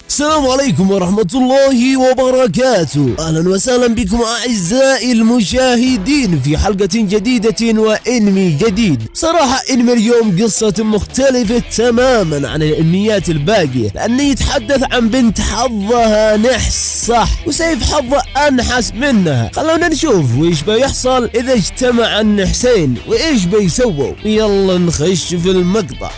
السلام عليكم ورحمة الله وبركاته. أهلا وسهلا بكم أعزائي المشاهدين في حلقة جديدة وإنمي جديد. صراحة إنمي اليوم قصة مختلفة تماما عن الإنميات الباقية، لأنه يتحدث عن بنت حظها نحس صح وسيف حظه أنحس منها. خلونا نشوف وإيش بيحصل إذا اجتمع النحسين وإيش بيسووا. يلا نخش في المقطع.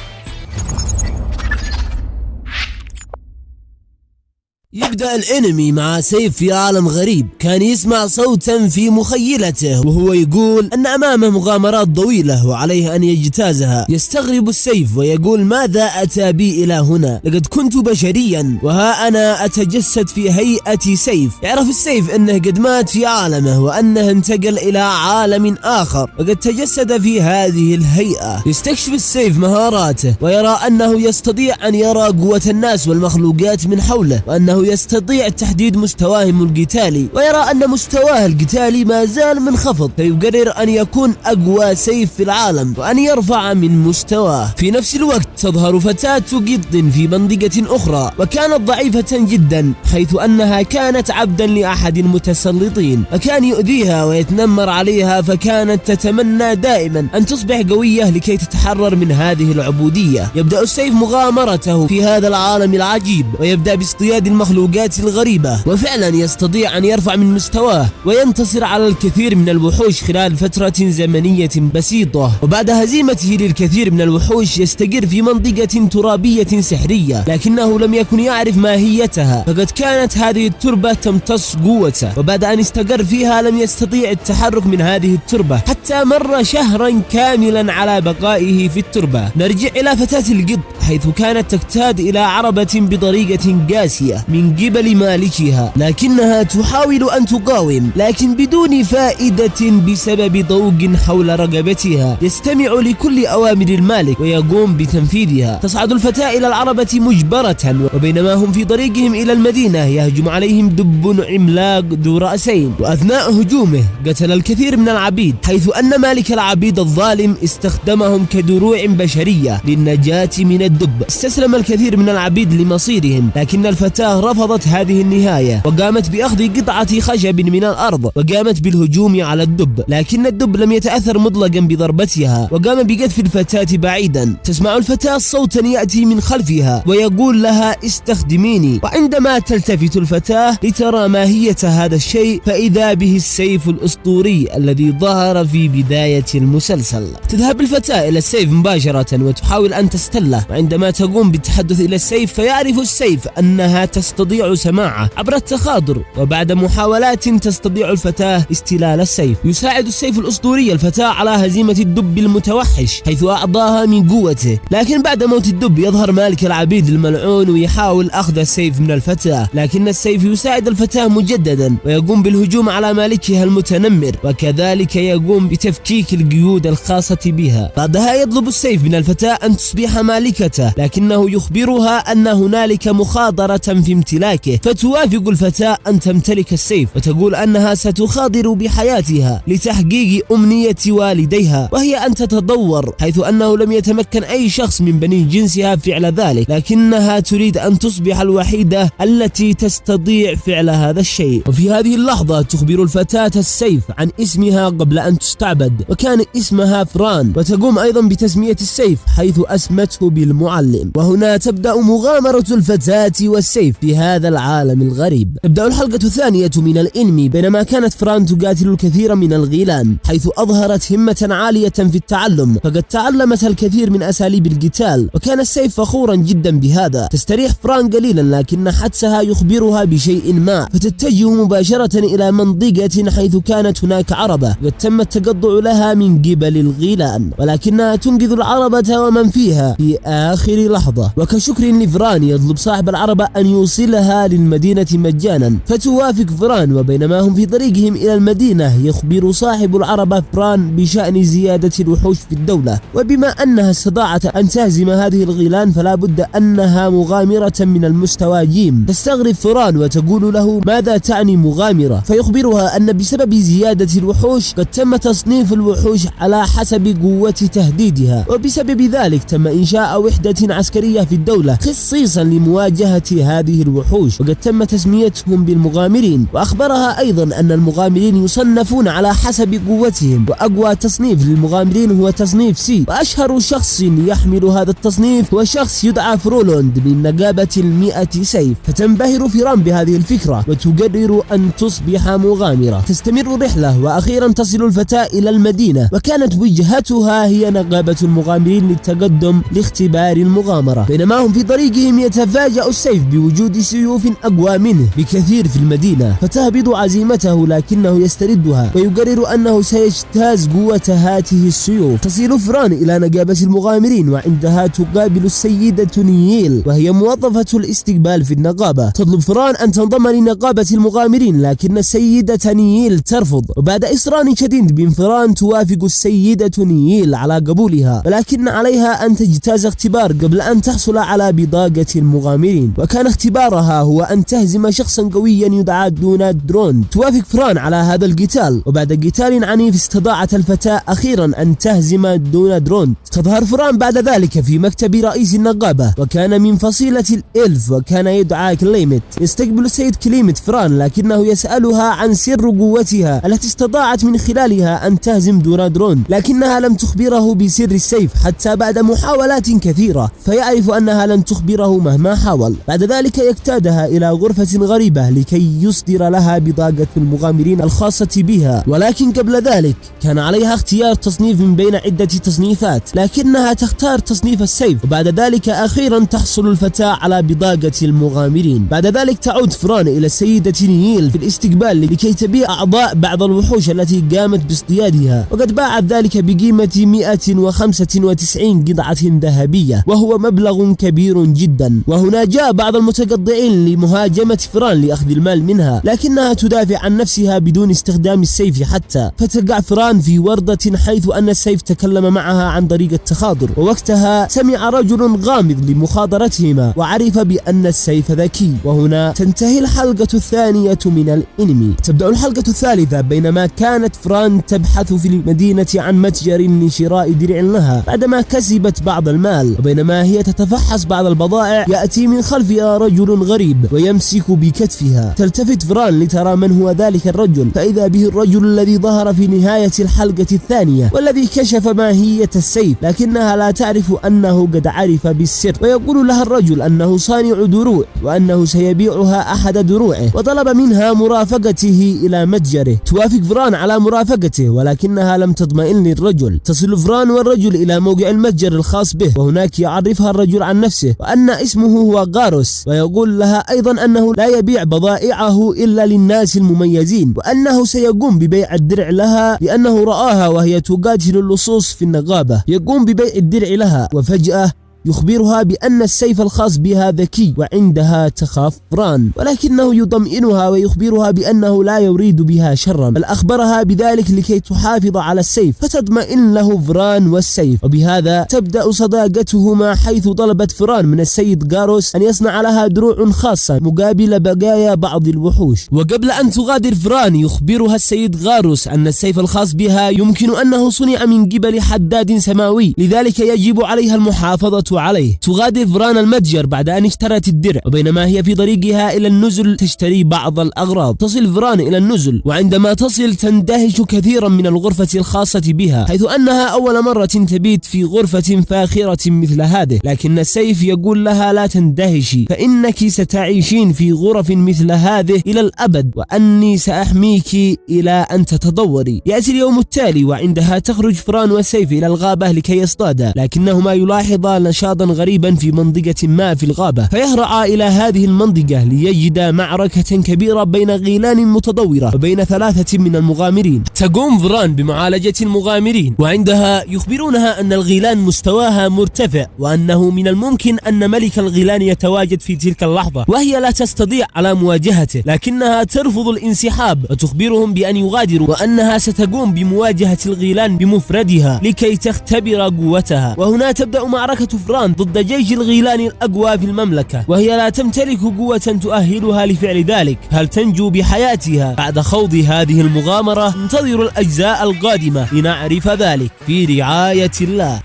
يبدأ الانمي مع سيف في عالم غريب، كان يسمع صوتا في مخيلته وهو يقول ان امامه مغامرات طويلة وعليه ان يجتازها. يستغرب السيف ويقول ماذا اتى بي الى هنا؟ لقد كنت بشريا وها انا اتجسد في هيئة سيف. يعرف السيف انه قد مات في عالمه وانه انتقل الى عالم اخر وقد تجسد في هذه الهيئة. يستكشف السيف مهاراته ويرى انه يستطيع ان يرى قوة الناس والمخلوقات من حوله، وانه يستطيع تحديد مستواهم القتالي، ويرى أن مستواه القتالي ما زال منخفض، فيقرر أن يكون أقوى سيف في العالم وأن يرفع من مستواه. في نفس الوقت تظهر فتاة قط في منطقة أخرى، وكانت ضعيفة جدا حيث أنها كانت عبدا لأحد المتسلطين، فكان يؤذيها ويتنمر عليها، فكانت تتمنى دائما أن تصبح قوية لكي تتحرر من هذه العبودية. يبدأ السيف مغامرته في هذا العالم العجيب ويبدأ باصطياد المخلوقات الغريبة، وفعلا يستطيع أن يرفع من مستواه وينتصر على الكثير من الوحوش خلال فترة زمنية بسيطة. وبعد هزيمته للكثير من الوحوش يستقر في منطقة ترابية سحرية، لكنه لم يكن يعرف ماهيتها، فقد كانت هذه التربة تمتص قوته، وبعد أن استقر فيها لم يستطيع التحرك من هذه التربة حتى مر شهرا كاملا على بقائه في التربة. نرجع إلى فتاة القط حيث كانت تقتاد إلى عربة بطريقة قاسية من قبل مالكها، لكنها تحاول أن تقاوم لكن بدون فائدة بسبب طوق حول رقبتها. يستمع لكل أوامر المالك ويقوم بتنفيذها. تصعد الفتاة إلى العربة مجبرة، وبينما هم في طريقهم إلى المدينة يهجم عليهم دب عملاق ذو رأسين، وأثناء هجومه قتل الكثير من العبيد، حيث أن مالك العبيد الظالم استخدمهم كدروع بشرية للنجاة من الدب. استسلم الكثير من العبيد لمصيرهم، لكن الفتاة رفضت هذه النهاية وقامت بأخذ قطعة خشب من الأرض وقامت بالهجوم على الدب، لكن الدب لم يتأثر مطلقا بضربتها وقام بقذف الفتاة بعيدا. تسمع الفتاة صوتا يأتي من خلفها ويقول لها استخدميني، وعندما تلتفت الفتاة لترى ماهية هذا الشيء فإذا به السيف الأسطوري الذي ظهر في بداية المسلسل. تذهب الفتاة إلى السيف مباشرة وتحاول أن تستله، وعندما تقوم بالتحدث إلى السيف فيعرف السيف أنها تستطيع سماعه عبر التخاطر، وبعد محاولات تستطيع الفتاة استلال السيف. يساعد السيف الأسطوري الفتاة على هزيمة الدب المتوحش حيث أعطاها من قوته، لكن بعد موت الدب يظهر مالك العبيد الملعون ويحاول أخذ السيف من الفتاة، لكن السيف يساعد الفتاة مجددا ويقوم بالهجوم على مالكها المتنمر، وكذلك يقوم بتفكيك القيود الخاصة بها. بعدها يطلب السيف من الفتاة أن تصبح مالكته، لكنه يخبرها أن هنالك مخاطرة في امتلاكه، فتوافق الفتاة أن تمتلك السيف وتقول أنها ستخاطر بحياتها لتحقيق أمنية والديها، وهي أن تتطور، حيث أنه لم يتمكن أي شخص من بني جنسها فعل ذلك، لكنها تريد أن تصبح الوحيدة التي تستطيع فعل هذا الشيء. وفي هذه اللحظة تخبر الفتاة السيف عن اسمها قبل أن تستعبد، وكان اسمها فران، وتقوم أيضا بتسمية السيف حيث أسمته بالمعلم. وهنا تبدأ مغامرة الفتاة والسيف في هذا العالم الغريب. تبدأ الحلقة الثانية من الانمي بينما كانت فران تقاتل الكثير من الغيلان، حيث أظهرت همة عالية في التعلم، فقد تعلمت الكثير من أساليب القتال، وكان السيف فخورا جدا بهذا. تستريح فران قليلا لكن حدسها يخبرها بشيء ما، فتتجه مباشرة إلى منطقة حيث كانت هناك عربة قد تم التقطع لها من قبل الغيلان، ولكنها تنقذ العربة ومن فيها في آخر لحظة. وكشكر لفران يطلب صاحب العربة أن يوصلها للمدينة مجانا، فتوافق فران، وبينما هم في طريقهم إلى المدينة يخبر صاحب العربة فران بشأن زيادة الوحوش في الدولة، وبما أنها استطاعت أن تهزم هذه الغيلان فلا بد أنها مغامرة من المستوى جيم. تستغرب فران وتقول له ماذا تعني مغامرة، فيخبرها أن بسبب زيادة الوحوش قد تم تصنيف الوحوش على حسب قوة تهديدها، وبسبب ذلك تم إنشاء وحدة عسكرية في الدولة خصيصا لمواجهة هذه الوحوش، وقد تم تسميتهم بالمغامرين. وأخبرها أيضا أن المغامرين يصنفون على حسب قوتهم، وأقوى تصنيف للمغامرين هو تصنيف سي، وأشهر شخص يحمل هذا التصنيف هو شخص يدعى فرولوند من نقابة 100 سيف. فتنبهر فيران بهذه الفكرة وتقرر أن تصبح مغامرة. تستمر الرحلة وأخيرا تصل الفتاة إلى المدينة، وكانت وجهتها هي نقابة المغامرين للتقدم لاختبار المغامرة. بينما هم في طريقهم يتفاجأ السيف بوجود سيوف أقوى منه بكثير في المدينة، فتهبط عزيمته لكنه يستردها ويقرر أنه سيجتاز قوة هذه السيوف. تصل فران إلى نقابة المغامرين، وعندها تقابل السيدة نييل وهي موظفة الاستقبال في النقابة. تطلب فران أن تنضم لنقابة المغامرين، لكن السيدة نييل ترفض. وبعد إصرار شديد من فران توافق السيدة نييل على قبولها، ولكن عليها أن تجتاز اختبار قبل أن تحصل على بطاقة المغامرين. وكان اختبارها هو أن تهزم شخصا قويا يدعى دوناد درون. توافق فران على هذا القتال، وبعد قتال عنيف استطاعت الفتاة أخيرا أن تهزم دوناد درون. تظهر فران بعد ذلك في مكتب رئيس النقابة، وكان من فصيلة الإلف وكان يدعى كليمت. يستقبل السيد كليمت فران، لكنه يسألها عن سر قوتها التي استطاعت من خلالها أن تهزم دوناد درون، لكنها لم تخبره بسر السيف حتى بعد محاولات كثيرة، فيعرف أنها لن تخبره مهما حاول. بعد ذلك يقتادها إلى غرفة غريبة لكي يصدر لها بطاقة المغامرين الخاصة بها، ولكن قبل ذلك كان عليها اختيار تصنيف من بين عدة تصنيفات، لكنها تختار تصنيف السيف. وبعد ذلك أخيرا تحصل الفتاة على بطاقة المغامرين. بعد ذلك تعود فران إلى السيدة نييل في الاستقبال لكي تبيع أعضاء بعض الوحوش التي قامت باصطيادها، وقد باعت ذلك بقيمة 195 قطعة ذهبية، وهو مبلغ كبير جدا. وهنا جاء بعض المتقطعين لمهاجمة فران لأخذ المال منها، لكنها تدافع عن نفسها بدون استخدام السيف حتى. فتقع فران في وردة حيث أن السيف تكلم معها عن طريق التخاطر، ووقتها سمع رجل غامض لمخاطرتهما وعرف بأن السيف ذكي. وهنا تنتهي الحلقة الثانية من الانمي. تبدأ الحلقة الثالثة بينما كانت فران تبحث في المدينة عن متجر لشراء درع لها بعدما كسبت بعض المال، وبينما هي تتفحص بعض البضائع يأتي من خلفها رجل غريب ويمسك بكتفها. تلتفت فران لترى من هو ذلك الرجل، فإذا به الرجل الذي ظهر في نهاية الحلقة الثانية والذي كشف ماهية السيف، لكنها لا تعرف أنه قد عرف بالسر. ويقول لها الرجل أنه صانع دروع وأنه سيبيعها أحد دروعه، وطلب منها مرافقته إلى متجره. توافق فران على مرافقته، ولكنها لم تطمئن للرجل. تصل فران والرجل إلى موقع المتجر الخاص به، وهناك يعرفها الرجل عن نفسه وأن اسمه هو غاروس، ويقول لها أيضا أنه لا يبيع بضائعه إلا للناس المميزين، وأنه سيقوم ببيع الدرع لها لأنه رآها وهي تقاتل اللصوص في النقابة. يقوم ببيع الدرع لها، وفجأة يخبرها بأن السيف الخاص بها ذكي، وعندها تخاف فران، ولكنه يطمئنها ويخبرها بأنه لا يريد بها شرا، بل أخبرها بذلك لكي تحافظ على السيف، فتطمئن له فران والسيف. وبهذا تبدأ صداقتهما، حيث طلبت فران من السيد غاروس أن يصنع لها دروع خاصة مقابل بقايا بعض الوحوش. وقبل أن تغادر فران يخبرها السيد غاروس أن السيف الخاص بها يمكن أنه صنع من قبل حداد سماوي، لذلك يجب عليها المحافظة عليه. تغادر فران المتجر بعد أن اشترت الدرع، وبينما هي في طريقها إلى النزل تشتري بعض الأغراض. تصل فران إلى النزل، وعندما تصل تندهش كثيرا من الغرفة الخاصة بها، حيث أنها أول مرة تبيت في غرفة فاخرة مثل هذه. لكن السيف يقول لها لا تندهشي، فإنك ستعيشين في غرف مثل هذه إلى الأبد، وأني سأحميك إلى أن تتطوري. يأتي اليوم التالي، وعندها تخرج فران والسيف إلى الغابة لكي يصطادا، لكنهما يلاحظا نشاطا غريبا في منطقة ما في الغابة، فيهرعا إلى هذه المنطقة ليجد معركة كبيرة بين غيلان متطورة وبين 3 من المغامرين. تقوم فران بمعالجة المغامرين، وعندها يخبرونها أن الغيلان مستواها مرتفع، وأنه من الممكن أن ملك الغيلان يتواجد في تلك اللحظة، وهي لا تستطيع على مواجهته، لكنها ترفض الانسحاب وتخبرهم بأن يغادروا، وأنها ستقوم بمواجهة الغيلان بمفردها لكي تختبر قوتها. وهنا تبدأ معركة فران ضد جيش الغيلان الأقوى في المملكة، وهي لا تمتلك قوة تؤهلها لفعل ذلك. هل تنجو بحياتها بعد خوض هذه المغامرة؟ انتظروا الأجزاء القادمة لنعرف ذلك في رعاية الله.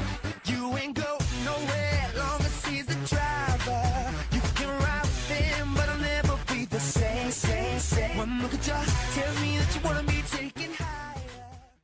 look at ya. Tell me that you wanna be taken